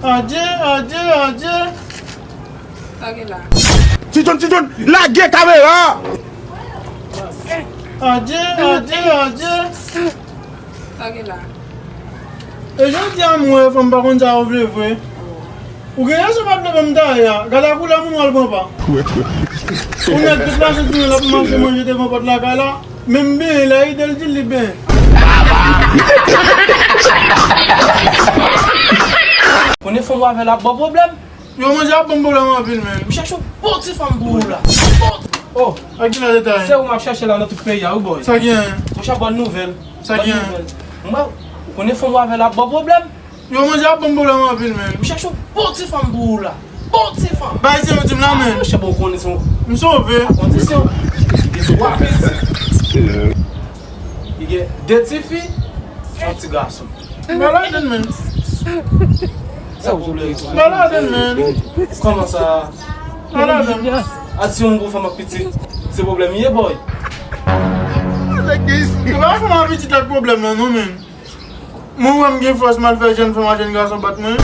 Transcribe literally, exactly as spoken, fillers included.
Adye, adye, adye. Sa gen la? Ti John, Ti John, lage kamera! Adye, adye, adye. Sa gen la? E jodi a m wè fanm pa konn sa yo vle vre. Ou gen rezon pa vle ban m taye a. Gade a koulè moun w al pran pa. Ou nèg tout la soti l ap mache manje devan pòt lakay la. Menm benyen la ide l di li benyen. Konnen fanm w avè l ap ba w pwoblèm? Yo, manje ap ban m pwoblèm anpil, men. M chache yon bon ti fanm pou ou la. Oh, a ki lè detay? Se ou m ap chache la nan tout peyi a, wi, boy. Sa gen? Monchè, bòn nouvèl. Sa gen? Bòn nouvèl. M wè, ou konnen fanm w avè l ap ba w pwoblèm? Yo, manje ap ban m pwoblèm anpil, men. M chache yon bon ti fanm pou ou la. Bon ti fanm. Bay se yo di m la, men. Monchè, bon, ou konnen se yon m sove. A kondisyon. Li gen twa pitit. Li gen de ti fi, yon ti gason. M pa ladann, men. Sa w vle? M pa ladann, men. Kòman sa? M pa ladann. A si yon gwo fanm ak pitit, se pwoblèm li ye, boy. E pa fanm ak pitit ak pwoblèm nan, non, men. Mwen wè m gen fòs m al fè jèn fanm ak jèn gason bat mwen.